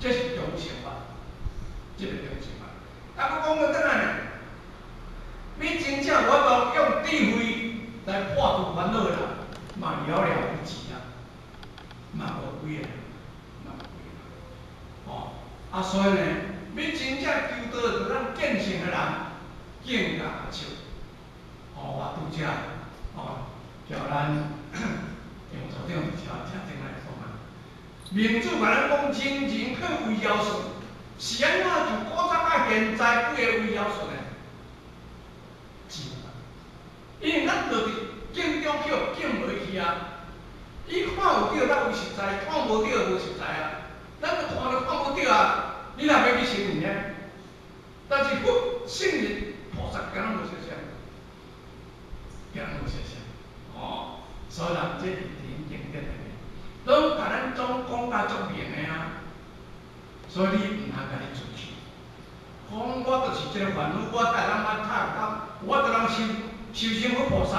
這是中乘法，這個中乘法。啊，閣講倒轉來呢，你真正有法度用智慧來破除煩惱的人，嘛寥寥無幾啊，嘛無幾个，嘛無幾个。哦，啊，所以呢，欲真正求道，就咱見性的人，更加少。哦，我拄才，哦，叫咱楊組長伫遮正來講啊。明主共咱講，人人去為堯舜，是按怎就古早到現在幾个為堯舜呢？是，因為咱就佇境中去予境無去啊。伊看有著才有實在，看無著無實在啊。咱就看都看無著啊，你若欲去承認呢？但是佛聖人菩薩敢若無相像，敢若無相像，哦，所以人這是佇經典內面，攏共咱總講甲足明的啊。所以你毋通家己自欺，講我就是這個凡夫，我會當來讀講，我就通修修成佛菩薩。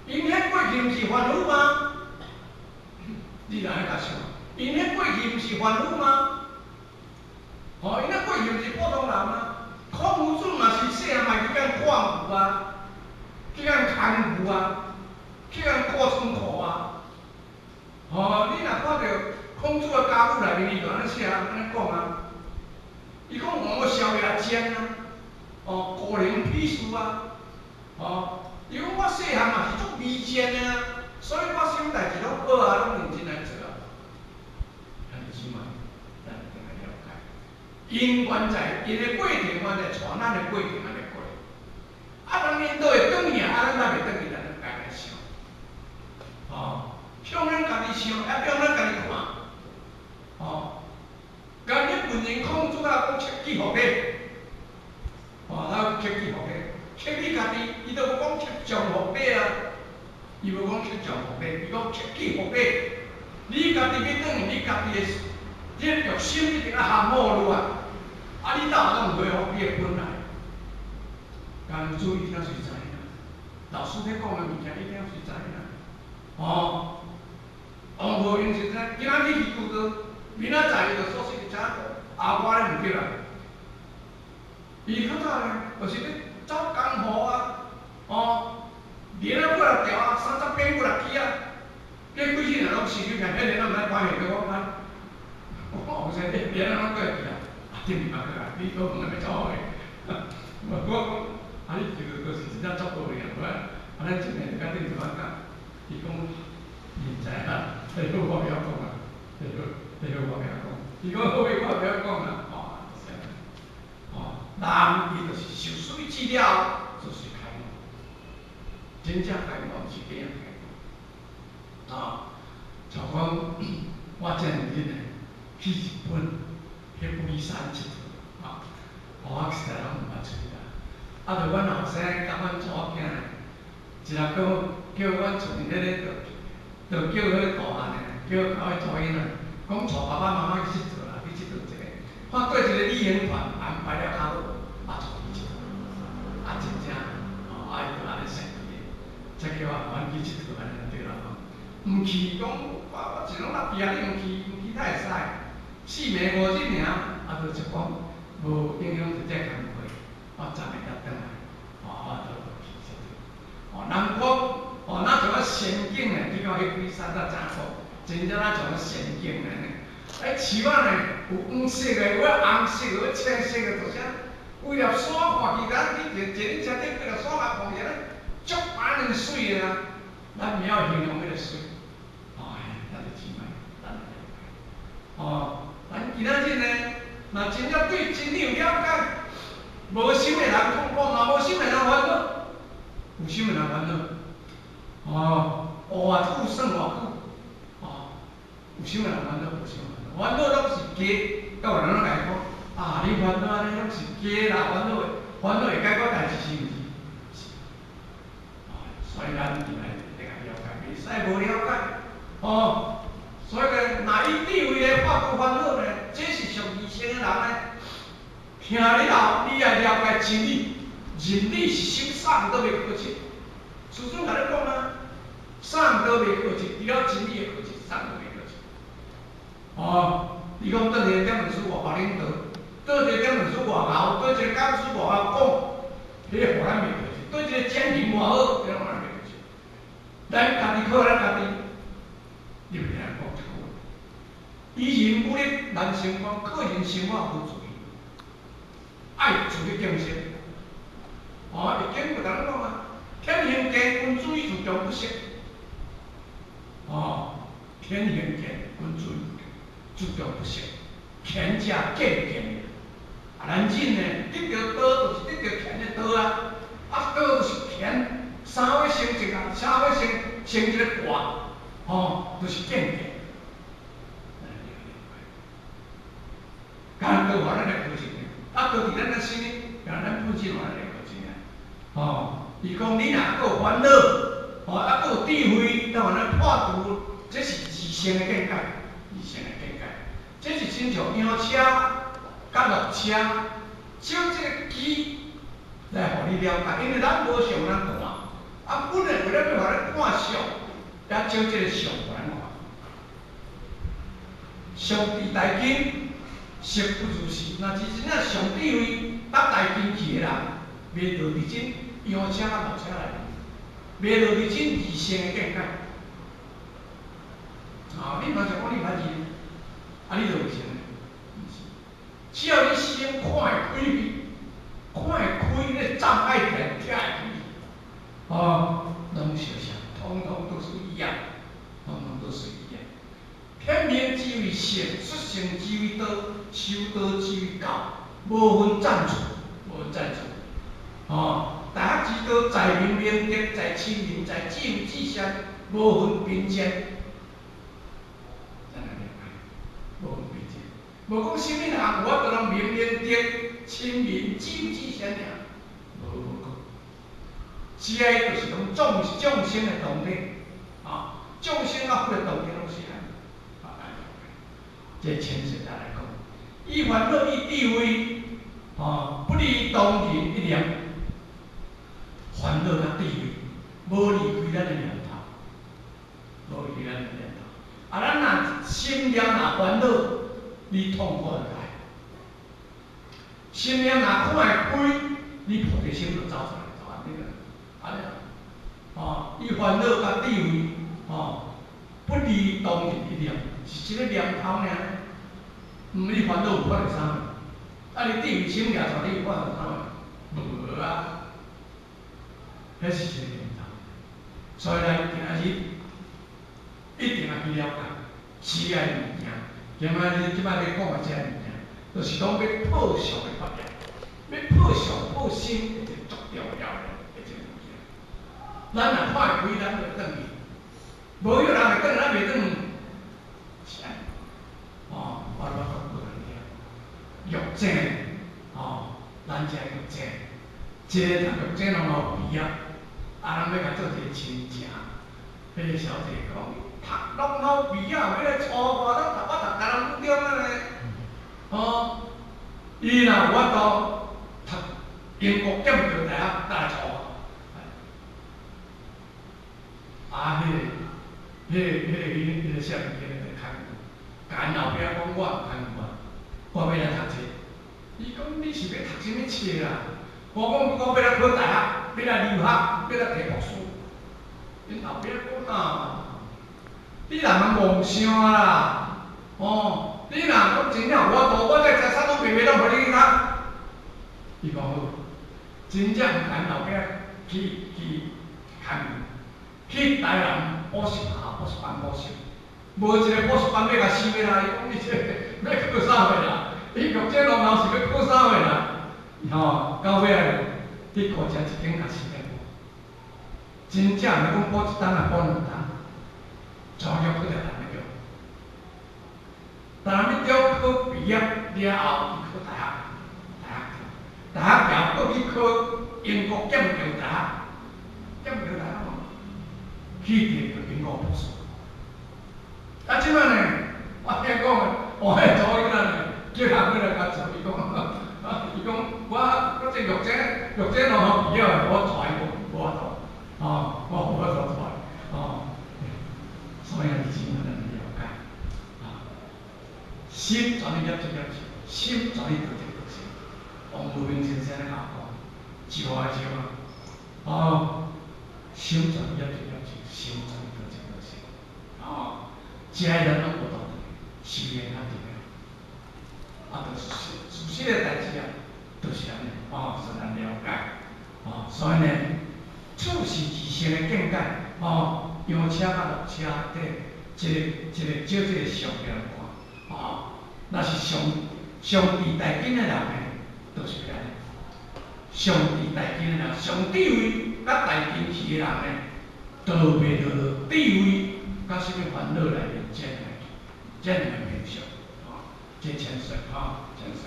𪜶彼過去毋是凡夫嗎？你若按呢共想，𪜶彼過去毋是凡夫嗎？吼，𪜶彼過去毋是普通人嗎？孔夫子嘛是細漢嘛去共看牛啊，去共牽牛啊，去共顧倉庫啊。吼，你若看著孔子的家譜內面，伊就按呢寫啊，按呢講啊。伊講我少爺賤啊，哦，孤零鄙視啊，哦，伊講我細漢嘛是足微賤的啊，所以我啥物代誌攏好啊，攏認真來做啊。兄弟姊妹，咱一定愛了解，𪜶原在𪜶的過程，原在帶咱的過程按呢過。啊，人𪜶都會轉去啊，啊，咱若袂轉去，咱就家來想。哦，向咱家己想，抑向咱家己看。哦，共你本人孔子啊講克己復禮，哦，咱克己復禮，克你家己，伊都無講克眾復禮啊，伊無講克眾復禮，伊講克己復禮。你家己欲轉去，你家己的這個欲心一定愛含好汝啊，啊，你到會當恢復你的本來。敢注意聽是知影，老師咧講的物件，伊聽是知影。哦，王浩英是知，今仔日去求道，明仔載伊就索性請啊，我咧毋對啦。伊較早呢，就是咧走江湖啊，哦，連啊幾若條啊，30邊幾若支啊，這幾世人攏失去，彼個咱毋知關係，叫我看。我王先生連啊攏過去啊，啊，頂面嘛過來，你閣問欲走的？我講，啊，你這個就是真正足好的啊，我啊，咱真的甲頂一擺講，伊講，伊毋知影，這個我袂曉講啊，這個我袂曉講，伊講好話我袂曉講啊，哦，是按呢，哦，人伊就是受水浸了後，就是開悟，真正開悟是怎樣開悟？啊，像講我前兩日呢去日本，去龜山𨑨迌，啊，我實在攏毋捌出去啊。啊，著阮後生佮阮查某囝呢，一日閣叫阮厝裡彼个，就叫彼個大漢的，叫𪜶查某囡仔，講帶爸爸媽媽去𨑨迌啦，去𨑨迌一下。看對一個旅行團安排了較好，啊，帶去𨑨迌，啊，真正，哦，啊，伊就按呢設計的，才叫我阮去𨑨迌按呢就對啦吼。毋去講我我一攏若避啊，你毋去毋去哪會使？四暝五日爾，啊，就就講無影響就這工課，我昨暝才轉來，哦，我就去𨑨迌。哦，人講，哦，若像啊仙境呢，你看彼龜山才誠好，真正若像啊仙境呢。哎，樹仔呢有黃色的，有紅色的，有青色的，就是規粒山看起來，你坐坐恁車頂規粒山仔看起來，足板爾媠的啊！咱毋曉形容彼個媠。哦，咱就姊妹，咱來了解。哦，咱今仔日呢，若真正對真理有了解，無心的人痛苦，嘛無心的人煩惱，有心的人煩惱。哦，學偌久算偌久，哦，有心的人煩惱，無心的煩惱，煩惱攏是假。敢有人攏共伊講，啊，你煩惱按呢攏是假啦，煩惱的，煩惱會解決代誌是毋是？是。哦，所以咱今仔日一定愛了解，袂使無了解。哦，所以呢，若以智慧來化除煩惱呢，這是屬二乘的人呢。聽了後，你愛了解真理，真理是修三都袂可得。師尊共你講啊，三都袂可得，除了真理會可得，三都袂可得。哦，你講轉來點文書無？一个点律师偌𠢕，佗一个讲师偌𠢕讲，彼个予咱袂着，佗一个讲员偌好，彼个予咱袂着。咱家己靠咱家己，你袂听人讲这句话。以人武力难成功，靠人生活无自由，爱自力更生。哦，易经就共咱讲啊，天行健，君子以自强不息。哦，天行健，君子以自强不息。乾者健健，啊，咱人呢，得著道就是得著乾的道啊，啊，道就是乾，三位成一个，三位成成一个卦，吼，就是健健。干道予咱来课程，啊，道伫咱的心里，让咱本身予咱来课程啊。吼，伊讲你若阁有烦恼，吼，啊，阁有智慧，才予咱破除，这是自性的见解，自性的见解。这是亲像羊车佮鹿车，照这个机来予你了解，因为咱无相咱看，啊，本来为了欲予咱看相，才照这个相予咱看。上智大经，色不如是。若是真正上智慧、捌大经去的人，袂落伫这羊车佮鹿车内面，袂落伫这二性的见解。啊，你嘛是讲你歹字，啊，你就袂成。只要你先看会开，看会开，那障碍点拆会开，哦，拢相像，统统都是一样，统统都是一样。天命之谓性，率性之谓道，修道之谓教，无分赞处，无分赞处。哦，大学之道，在明明德，在亲民，在至善至善，无分贫贱。咱来了解，无分贫贱，无讲啥物人有法度通明明德、亲民、至至善尔，无无讲。这个就是讲众众生的动力，啊，众生佮佛的动力拢是按呢。这浅显的来讲，以烦恼以智慧，哦，不离当人一念，烦恼佮智慧，无离开咱的念头，无离开咱的念头。啊，咱若心念若烦恼，你痛苦就来；心念若看会开，你菩提心就走出来，就按呢啦，按呢啦。哦，以烦恼佮智慧，哦，不离当人一念，是一个念头尔。毋，你烦恼有看著啥物？啊，你智慧心掠出来，你有看著啥物？无啊，彼是一个念头。所以咱今日一定爱去了解这个物件。今仔日这摆咧讲的这个物件，就是讲欲破相的法业，欲破相破心，一个足重要的一个物件。咱若看会开，咱就转去；无有人会转，咱袂转。是按呢。哦，我捌讲过咱听。玉井，哦，咱遮玉井，这个读玉井拢有毕业，啊，人欲共做一个亲情。彼个小姐讲，读拢好毕业，欲来娶我，咱读我读台南女中啊呢。哦，伊若有法度读英国剑桥大学，才来娶我。啊，彼个啥物，彼个牵共𪜶后壁讲我毋牵我，我欲来读册。伊讲你是欲读啥物册啦？我讲我欲来考大学，欲来留学，欲来提博士。𪜶后壁讲啊，你若茫妄想啦，哦，你若讲真正有法度，我这财产拢卖卖拢予你去读。伊讲好，真正毋共𪜶后壁去牵去台南补习学补习班补习，无一个补习班欲共收啦。伊讲你这欲考啥货啦？伊玉井龙头是欲考啥货啦？吼，到尾仔去古车一间共收来补，真正毋讲补一冬啊，补两冬，全局考著台南中。台南中考毕业了后，去考大学，大学大学后，阁去考英国剑桥大学，剑桥大学嘛，去摕著英国博士。啊，这摆呢，我听讲，我彼查某囡仔呢，叫人过来共做，伊讲，啊，伊讲我这玉井玉井龙头毕业的，我带伊无无法度，哦，我无法度带，哦，所以是真咱了解，啊，心全力念这念心，心全力得这得心。王如明先生咧共我讲，招啊招啊，哦，心存业就业就，心存道就道性，哦，食的人攏無同，修煉較重要，啊，就是事實的代誌啊，就是按呢，哦，實難了解，哦，所以呢，處事自性的境界，哦，上車佮落車，這一個一個照這個相來看，哦，若是上上智大根的人呢，就是按呢，上智大根的人，上智慧佮大根器的人呢，都袂落落智慧佮啥物煩惱內面這兩个這兩個面相，哦，這淺說吼，淺說。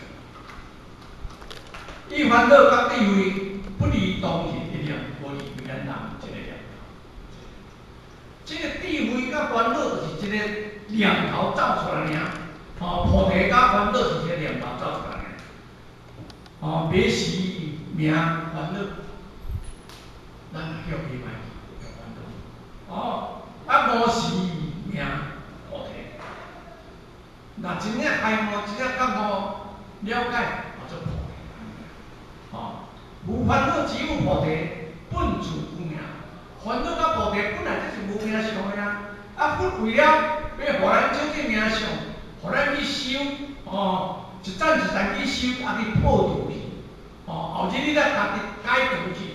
伊煩惱佮智慧不離當行一念，無離開咱人這個念頭。這個智慧佮煩惱就是一個念頭走出來爾，哦，菩提佮煩惱是一個念頭走出來爾。哦，彼時名煩惱，咱叫伊莫叫煩惱。哦，啊無時名菩提。若真正開悟，真正覺悟了解，叫做菩提。哦，無煩惱即有菩提，本自無明。煩惱佮菩提本來就是無明相的啊！啊，佛為了欲予咱少這名相，予咱去修，哦，一層一層去修，啊去破除去，哦，後日你再家己解除去，